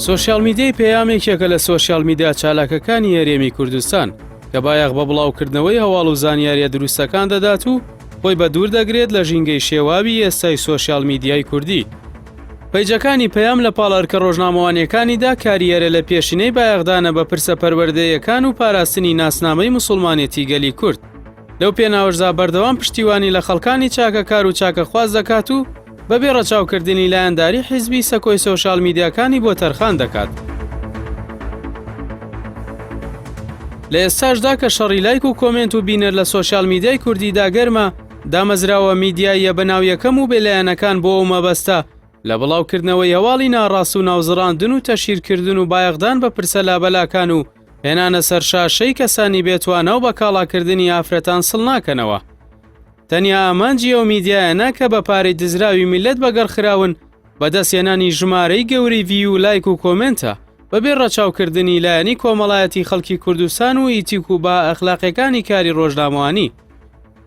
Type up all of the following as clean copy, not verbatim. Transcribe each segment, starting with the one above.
سۆشیال میدیای پەیام یەکێکە لە سۆشیال میدیا چالاکەکانی هەرێمی کوردستان کە بایەخ بە بڵاوکردنەوەی هەواڵ و زانیاریە دروستەکان دەدات و خۆی بە دوور دەگرێت لە ژینگەی شێواوی ئێستای سۆشیال میدیای کوردی. پەیجەکانی پەیام لە پاڵ ئەرکە ڕۆژنامەوانیەکانیدا کاریەرە لە پێشینەی بایەخدانە بە پرسە پەروەردەیەکان و پاراستنی ناسنامەی موسوڵمانێتی گەلی کورد. لەو پێناوەشدا بەردەوام پشتیوانی لە خەڵکانی چاکەکار و چاکەخواز دەکات و بەبێ ڕەچاوکردنی لایەنداری حیزبی سەکۆی سۆشیال میدیاکانی بۆ تەرخان دەکات. لە ئێستاشدا کە شەڕی لایک و کۆمێنت و بینەر لە سۆشیال میدیای کوردیدا گەرمە، دامەزراوە میدیاییە بەناویەکەم و بێلایەنەکان بۆ ئەو مەبەستە لە بڵاوکردنەوەی هەواڵی ناڕاست و ناوزڕاندن و تەشهیرکردن و بایەخدان بە پرسە لابەلاکان و هێنانە سەر شاشەی کەسانی بێتوانا و بەکاڵاکردنی ئافرەتان سڵ ناکەنەوە. تەنیا ئامانجی ئەو میدیایانە کە بە پارەی دزراوی میللەت بەگەڕخراون بەدەستهێنانی ژمارەی گەورەی ڤیو و لایک و کۆمێنتە، بەبێ ڕەچاوکردنی لایەنی کۆمەڵایەتی خەڵکی کوردستان و ئیتیک و بەها ئەخلاقیەکانی کاری ڕۆژنامەوانی.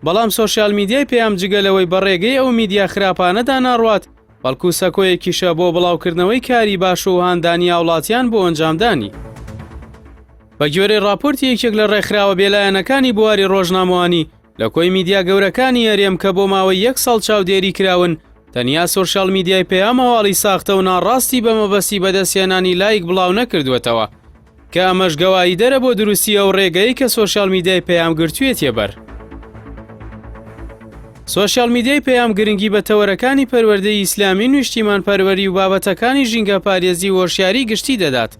بەڵام سۆشیال میدیای پەیام جگە لەوەی بە ڕێگەی ئەو میدیا خراپانەدا ناڕوات، بەڵکو سەکۆیەکیشە بۆ بڵاوکردنەوەی کاری باش و هاندانی هاوڵاتیان بۆ ئەنجامدانی. بە گوێرەی ڕاپۆرتی یەکێک لە ڕێکخراوە بێلایەنەکانی بواری ڕۆژنامەوانی، لە کۆی میدیا گەورەکانی هەرێم کە بۆ ماوەی یەک ساڵ چاودێری کراون، تەنیا سۆشیال میدیای پەیام هەواڵی ساختە و ناڕاستی بە مەبەستی بەدەستهێنانی لایک بڵاو نەکردووەتەوە، کە ئەمەش گەواهیدەرە بۆ دروستی ئەو ڕێگەی کە سۆشیال میدیای پەیام گرتوویەتیە بەر. سۆشیال میدیای پەیام گرنگی بە تەوەرەکانی پەروەردەی ئیسلامی و نیشتیمانپەروەری و بابەتەکانی ژینگەپارێزی و هۆشیاری گشتی دەدات،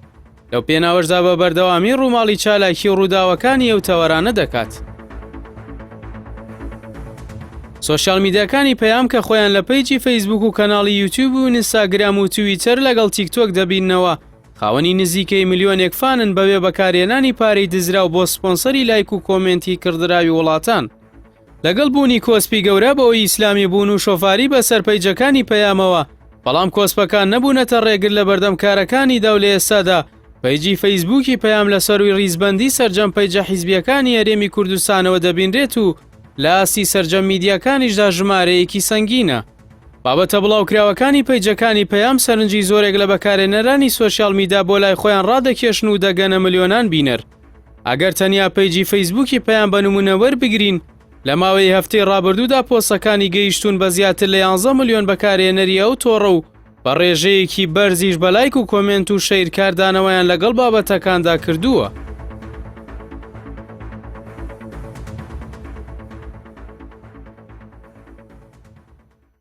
لەو پێناوەشدا بە بەردەوامی ڕووماڵی چالاکی و ڕووداوەکانی ئەو تەوەرانە دەکات. سۆشیال میدیاکانی پەیام کە خۆیان لە پەیجی فەیسبوک و کەناڵی یوتیوب و ئینستاگرام و تویتەر لەگەڵ تیکتۆک دەبیننەوە، خاوەنی نزیکەی ملیۆنێک فانن بەبێ بەکارهێنانی پارەی دزراو بۆ سپۆنسەری لایک و کۆمێنتی کڕدراوی وڵاتان. لەگەڵ بوونی کۆسپی گەورە بەهۆی ئیسلامی بوون و شۆفاری بەسەر پەیجەکانی پەیامەوە، بەڵام کۆسپەکان نەبوونەتە ڕێگر لەبەردەم کارەکانیدا و لە ئێستادا پەیجی فەیسبووکی پەیام لە سەرووی ڕیزبەندی سەرجەم پەیجە حیزبییەکانی هەرێمی کوردستانەوە دەبینرێت و لە ئاستی سەرجەم میدیاکانیشدا ژمارەیەکی سەنگینە. بابەتە بڵاوکراوەکانی پەیجەکانی پەیام سەرنجی زۆرێک لە بەکارهێنەرانی سۆشیال میدا بۆ لای خۆیان ڕادەکێشن و دەگەنە ملیۆنان بینەر. ئەگەر تەنیا پەیجی فەیسبووکی پەیام بە نموونە وەربگرین، لە ماوەی هەفتەی ڕابردوودا پۆستەکانی گەیشتوون بە زیاتر لە یانزە ملیۆن بەکارهێنەری ئەو تۆڕە و بە ڕێژەیەکی بەرزیش بە لایک و کۆمێنت و شەیر کاردانەوەیان لەگەڵ بابەتەکاندا کردووە.